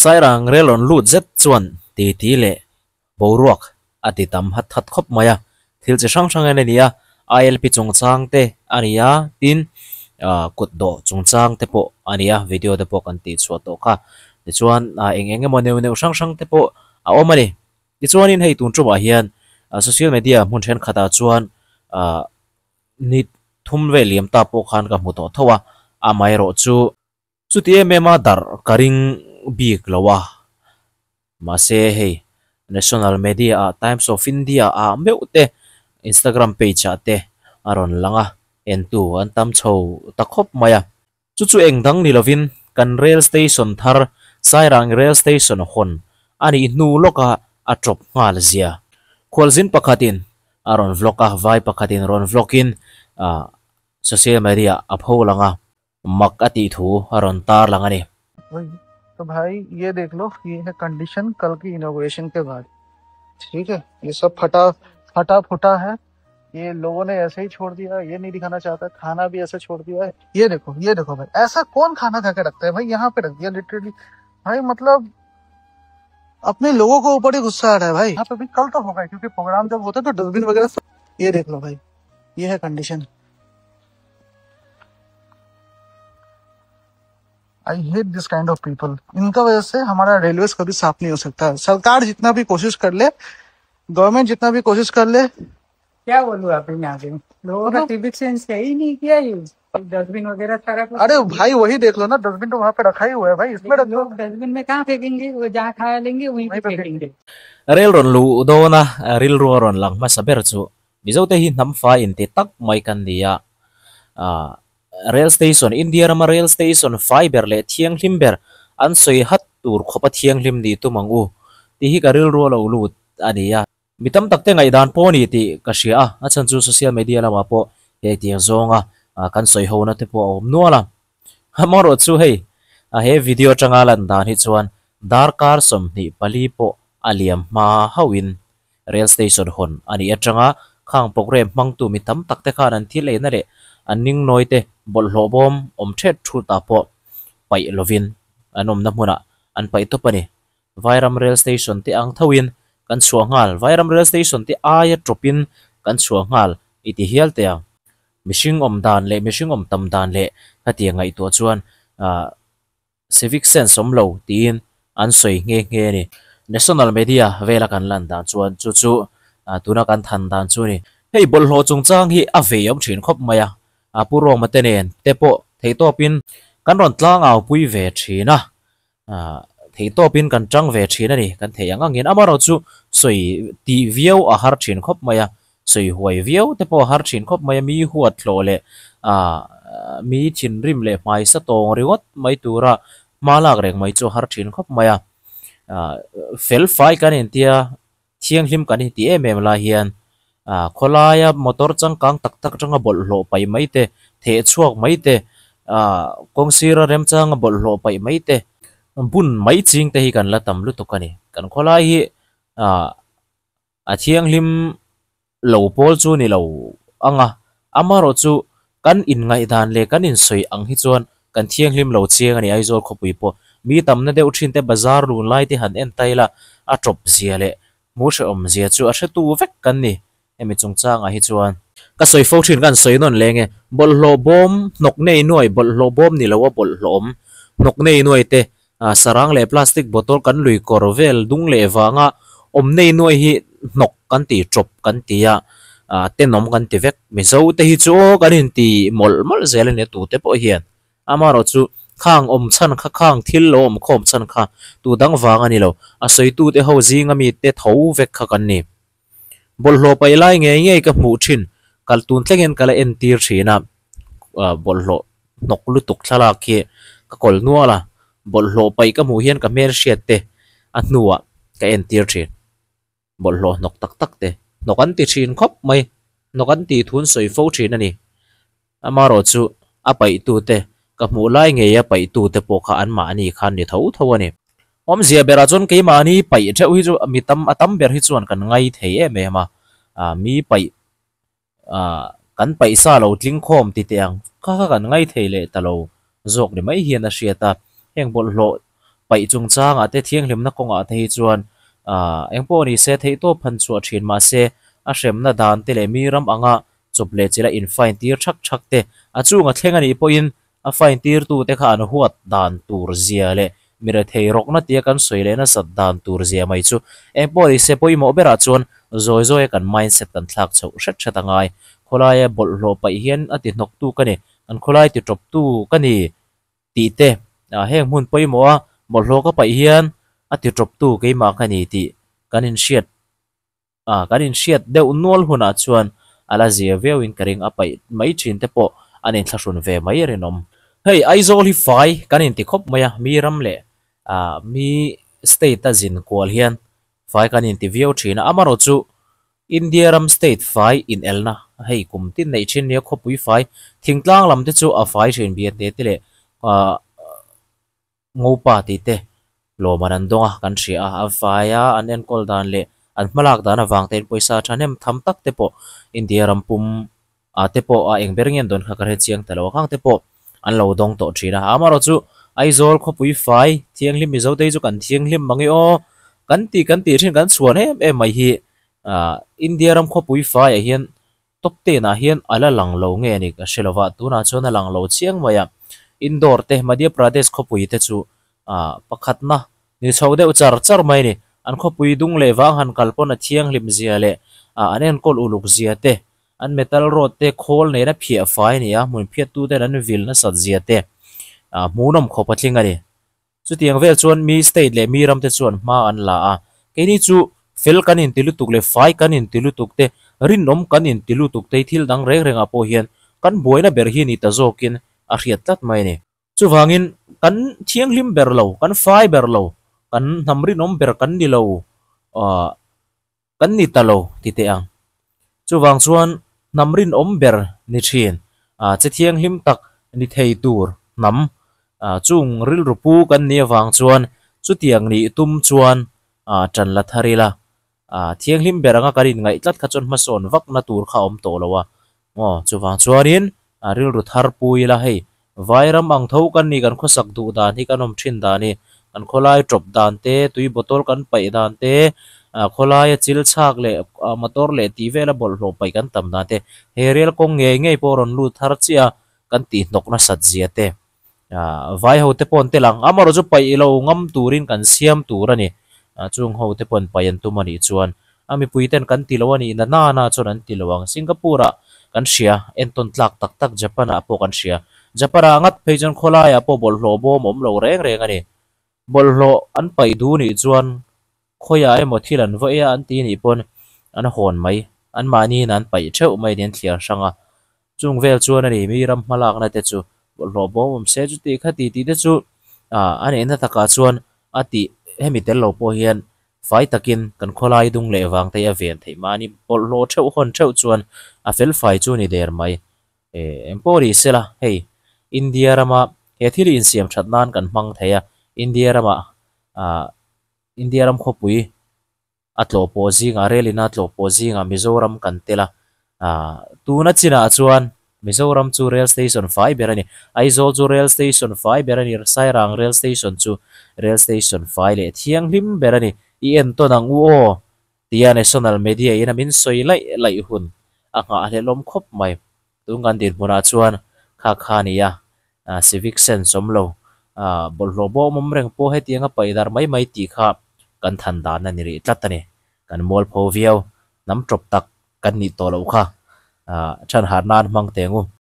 Sairang rel rawn lut zet chuan titi leh boruak a ti tam hat hat khawp mai a, thil chi hrang hrang en a ni a, ILP chungchang te a ni a, tin ah kut dawh chungchang te pawh a ni a, video te pawh kan tih chhuah tawh kha. Tichuan ah eng eng emaw neuh neuh hrang hrang te pawh a awm a ni. Tichuanin hei tun tumah hian ah social media hmun thenkhatah chuan ah ni thum vel liam ta pawh khan ka hmu tawh tho a, amaherawh chu Chuti em em a darh ka ring bik lo a, mahse hei National Media ah Times of India ah meuh te Instagram page ah te a rawn lang a, entu an tam chho ta khawp mai a. Chu chu eng dang ni lovin kan rail station thar Sairang rail station hawn a nih hnu lawka a tawp nghal zia. Khualzin pakhatin a rawn vlog a, vai pakhatin rawn vlog in social media a pho lang a. mak a tih thu a rawn tar lang a ni. तो भाई ये देख लो ये है कंडीशन कल की इनोग्रेशन के बाद ठीक है ये सब फटा फटा फुटा है ये लोगों ने ऐसे ही छोड़ दिया ये नहीं दिखाना चाहता खाना भी ऐसे छोड़ दिया है ये देखो ये देखो भाई ऐसा कौन खाना खा के रखता है भाई यहाँ पे रख दिया लिटरली भाई मतलब अपने लोगों को ऊपर ही गुस्सा आ रहा है भाई यहाँ पे भी कल तो होगा क्योंकि प्रोग्राम जब होता है तो डस्टबिन वगैरह सब ये देख लो भाई ये है condition I hate this kind of people इनका वजह से हमारा रेलवे कभी साफ नहीं हो सकता सरकार जितना भी कोशिश कर ले गवर्नमेंट जितना भी कोशिश कर ले क्या बोलूँ आप यहाँ पे लोगों का सिविक सेंस है ही नहीं क्या ये डस्टबिन वगैरह सारा कुछ अरे भाई वही देख लो ना डस्टबिन तो वहां पे रखा ही हुआ है भाई इसमें रख दो लोग डस्टबिन में कहाँ फेंकेंगे वो जहाँ खा लेंगे वहीं पे फेंकेंगे Rail rawn luh dawn a, rilru a rawn lang hmasa ber chu Mizote hi hnam fai inti tak mai kan ni a, ah rail station India rama rail station fai ber leh thianghlim ber an sawi hat tur khawpa thianghlim nih tum ang u tih hi ka rilru a lo lut a ni a. Mi tam tak te ngaihdan pawh a ni tih ka hria a, a chhan chu social media lamah pawh he tiang zawnga kan sawi ho na te pawh a awm nual a. Amaherawh chu hei he video atanga lan dan hi chuan darkar 24 pawh a liam hma hauhin Rail station hawn a nih atanga khang programme hmangtu mi tam tak te khan an thil eina leh an ningnawi te bawlhhlawh bawm awm thet thut ah pawh paih lovin an awmna hmunah an paih tawp a ni. Vairam rail station te ang thoin kan chhuah nghal Vairam rail station te aia tawpin kan chhuah nghal i ti hial teh ang. Mihring awm dan leh mihring awm tam dan leh hetiang ngaihtuah chuan ah Civic sense awm lo tiin an sawi nghe nghe a ni. National media vela kan lan dan chuan chu chu tuna kan than dan chu a ni. Hei bawlhhlawh chungchang hi a vei awm thin khawp mai a, a Pu Roma te nen te pawh theihtawpin kan rawn tlang au pui ve thin a, theihtawpin kan tang ve thin a ni kan theih ang angin. Amaherawhchu sawi tih viau a har thin khawp mai a, Sawi huai viau te pawh a har thin khawp mai a, mi huat hlawh leh mi thinrim leh hmaisa tawng ringawt mai tura hma lak reng mai chu a har thin khawp mai a. Fel fai kan intia, thianghlim kan inti em em lai hian khawlaia motor changkang tak tak atanga bawlhhlawh paih mai te, theh chhuak mai te, kawng sira remchanga bawlhhlawh paih mai te, bun mai ching te hi kan la tam lutuk a ni. Kan khawlai hi A thianghlim lo pawl chu ni lo ang a, amaherawh chu kan inngaihdan leh kan insawi ang hi chuan kan thianghlim lo chiang a ni Aizawl khawpui pawh. Mi tamna deuh thin te bazar lun lai te han en ta ila a tawp zia leh hmuh hrehawm zia chu a hretu vek kan ni hemi chungchangah hi chuan. Ka sawi fo thin kan sawi nawn leng e, bawlhhlawh bawm hnawk nei nuai bawlhhlawh bawm ni lo a bawlhhlawh awm hnawk nei nuai te Sarang leh plastic bottle kan lui kawr vel dung leh vanga awm nei nuai hi hnawk kan ti tawp kan ti a, tenawm kan ti vek. Mizo te hi chu aw kan inti mawlh mawlh zel a nia tute pawh hian. Amaherawh chu khang awm chhan kha khang thil lo awm khawm chhan kha tu dang vang a ni lo, a sawitute ho zinga mite tho vek kha kan ni. Bawlhhlawh paih lai ngei ngei ka hmuh thin, kal tun thlengin ka la entir thin a, bawlhhlawh hnawk lutuk thlalak khi ka kawl nual a, bawlhhlawh paih ka hmuh hian ka hmel hriat te a hnuah ka entir thin, bawlhhlawh hnawk tak tak te hnawk an ti thin khawp mai, hnawk an tih thun sawi fo thin a ni. Amaherawh chu a paihtute, ka hmuh lai ngei a paihtute pawh kha anmahni khan ni tho tho a ni. Awmzia berah chuan keimahni paih theuh hi chu mi tam a tam ber hi chuan kan ngai thei em em a, mi paih kan paih sa lo tling khawm ti teh ang kha kha kan ngai thei leh ta lo zawk ni mai hian a hriat a, heng bawlhhlawh Paih chungchangah te thianghlimna kawngah te hi chuan ah engpawh ni se theihtawp han chhuah thin mahse a hremna dan te leh mi ram anga chawp leh chilh a in fine tir thak thak te a chunga thleng a nih pawhin a fine tir tu te kha an huat dan tur zia leh mi rethei rawkna tia kan sawi leh nasat dan tur zia mai chu engpawh ni se pawimawh berah chuan zawi zawi a kan mindset kan thlak chhoh hret hret a ngai. Khawlaia bawlhhlawh paih hian a ti hnawk tu ka ni, kan khawlai ti tawp tu ka ni tih te heng hmun pawimawh a bawlhhlawh ka paih hian a ti tawp tu keimah ka ni tih kan inhriat ah kan inhriat deuh nual hunah chuan a la zia viau in ka ring a paih mai thin te pawh an inthlahrun ve mai rinawm. Hei Aizawl hi fai kan inti khawp mai a, mi ram leh ah mi state a zin kual hian fai kan inti viau thin a, amaherawhchu India ram state fai inelna hei kum tin neih thin nia khawpui fai thingtlang lam te chu a fai thin bian te te leh ah Ngopa tih te lawm an an dawng a, kan hria a, a vaia an enkawl dan leh an hmalak dan avang te in pawisa thahnem tham tak te pawh India ram pum ah te pawh a eng ber nge an dawn kha ka hre chiang ta lo a, khang te pawh an lo dawng tawh thin a, amaherawhchu Aizawl khawpui fai thianghlim Mizo te hi chu kan thianghlim mang e aw kan tih kan tih thin kan chhuan em em mai hi ah India ram khawpui faiah hian Top ten ah hian a la lang lo nge ni ka hre lova, tunah chuan a lang lo chiang mai a. Indore te, Madhya Pradesh khawpui te chu ah pakhatna ni chho deuh char char mai a ni. An khawpui dung leh vang han kal pawn a thianghlim zia leh ah an enkawl uluk zia te, an metal road te khawl nena phiah fai a ni a, hmun phiattu ten an vil nasat zia te ah hmuhnawm khawp a tling a ni. Chutiang vel chuan mi state leh mi ramte chuan hma an la a, keini chu fel kan inti lutuk leh fai kan inti lutuk te, rinawm kan inti lutuk te hi thil dang reng rengah pawh hian kan buaina ber hi ni ta zawkin a hriat tlat mai a ni. Chuvangin kan thianghlim ber lo, kan fai ber lo, kan hnam rinawm ber kan ni lo, aah kan ni ta lo ti teh ang. Chuvang chuan hnam rinawm ber ni thin, che thianghlim tak ni thei tur hnam chung rilru pu kan nih avang chuan chutiang nih tum chuan tan la thar ila. Thianghlim ber anga kan inngaih tlat kha chuan hmasawn vakna tur kha a awm tawh lo a. Aw, chuvang chuanin rilru thar pu ila hei Vairam ang tho kan ni kan khawsak duh dan hi kan awm thin dan hi kan khawlai tawp dan te, tui bottle kan paih dan te, khawlaia chil chhak leh motor leh tih vela bawlhhlawh paih kan tam dan te, he rel kawng ngei ngei pawh rawn lut thar chiah a kan tih hnawk nasat zia te. Vai ho te pawh an tel ang, amaherawh chu paih lo ngam turin kan siam tur a ni. Chung ho te pawh an paih an tum a nih chuan a mipui ten kan ti lo a nih na na chuan an ti lo ang. Singapore ah kan hria, entawn tlak tak tak Japan ah pawh kan hria. Japan ah ngat phei chuan khawlai ah pawh bawlhhlawh bawm awm lo reng reng a ni. Bawlhhlawh an paih duh nih chuan khawiah emaw thil an vawi a an ti nih pawn an hawn mai, anmahniin an paih theuh mai niin thliar hrang a. Chung vel chuan a ni mi ram hmalakna te chu bawlhhlawh bawm awm se chuti kha ti tih te chu ah a neihna takah chuan a tih hemi tel lo pawh hian fai takin kan khawlai dung leh vang te hi a ven theih mahni bawlhhlawh theuh hawn theuh chuan a fel fai chu ni der mai. Engpawh ni sela hei India rama he thil hi insiam that nan kan hmang thei a, India ramah ah India ram khawpui a tlawh pawh zingah rel ina tlawh pawh zingah Mizoram kan tel a, ah tuna chinah chuan Mizoram chu rail station fai ber a ni, Aizawl chu rail station fai ber a ni, Sairang rail station chu rail station fai leh thianghlim ber a ni, i entawn ang u aw tia national media in a min sawi laih laih hun a nghahhlelawm khawp mai. Tun kan dinhmunah chuan kha kha a ni a, civic sense awm lo, bawlhhlawh bawm awm reng pawh hetiang a paih dar mai mai tih kha kan than dan a ni rih tlat a ni. Kan mualpho viau, hnam tawp tak kan nih tawh loh kha than harh nan hmang teng u.